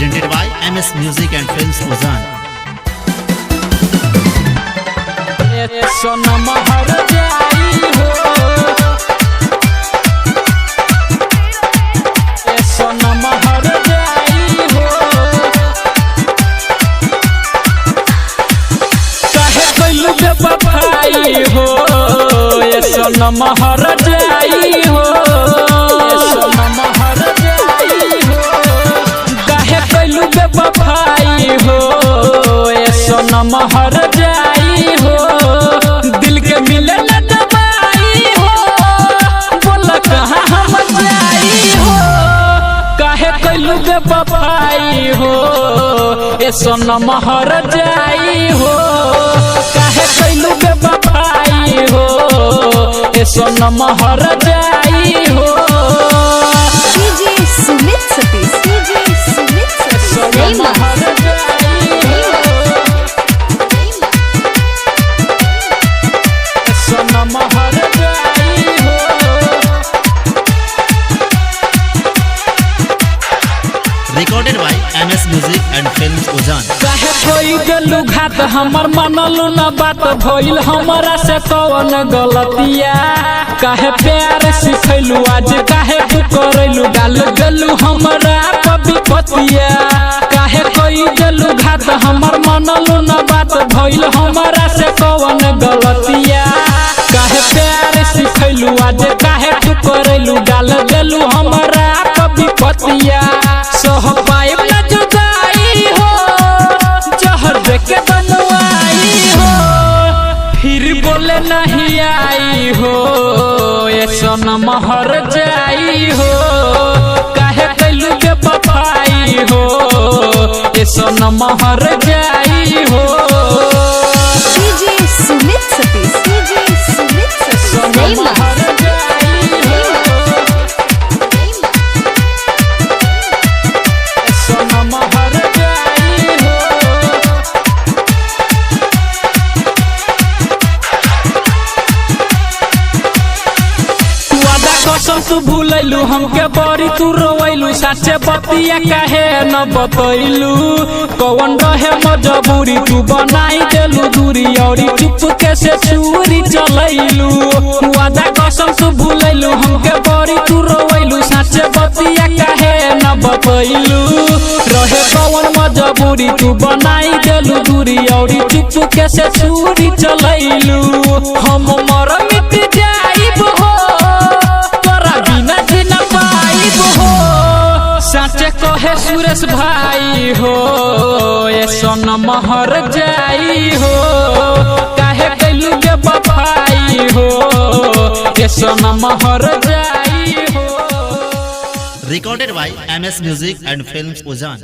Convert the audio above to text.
Presented by MS Music and Films Ozan. सनम हर जाई हो, ए सनम हर जाई हो। काहे कैलू बेवफाई हो, ए सनम हर जाई हो, ए सनम हर जाई हो। काहे कैलू बेवफाई हो, ए सनम हर जाई हो। दिल के मिले न दवाई हो, बोल कहाँ हम जाई हो। काहे कैलू बेवफाई हो, ए सनम हर जाई हो। काहे कैलू बेवफाई हो, ए सनम हर जाई हो। DJ Sumit Satish, DJ Sumit Satish, सनम Rayma, हर जाई हो। सनम हर जाई हो। Recorded by MS Music and Films Ozan. काहे कोई गलू घात हमर मनलू न बात, भइल हमरा से कौन गलतिया। काहे प्यार सिखैलू आज काहे तू करैलू, डाल गलू हमरा पतिया। काहे कोई गलू घात हमर मनलू न बात, भइल हमरा से कौन गलतिया। काहे प्यार सिखैलू आज काहे तू करैलू, डाल गलू हमरा पतिया। सह पाइब न जुदाई हो, जहर देके बनवाई हो। फिर बोले नहीं आई हो, ए सनम हर जाई हो। काहे कैलू बेवफाई हो, ए सनम हर जाई हो। DJ Sumit Satish, DJ Sumit Satish, सनम Rayma, हर जाई हो, सनम हर जाई हो। वादा कसम तू भूलैलू हमके बड़ी तू रोवैलू, साचे बतिया काहे न बतैलू। कौन रहे मजबूरी तू बनाई देलू दूरी, औरी चुपके से छुरी चलैलू। वादा कसम तू भूलैलू हमके बड़ी तू रोवैलू, साचे बतिया काहे न बतैलू। रहे कौन मजबूरी तू बनाई देलू दूरी, औरी चुपके से छुरी चलैलू। हम मर मिट जाइब हो, तोरा बिना जी न पाइब हो। साचे कहे सुरेश भाई हो, ए सनम हर जाई हो। काहे कैलू बेवफाई हो, ए सनम हर जाई हो। Recorded by MS Music and Films Ozan.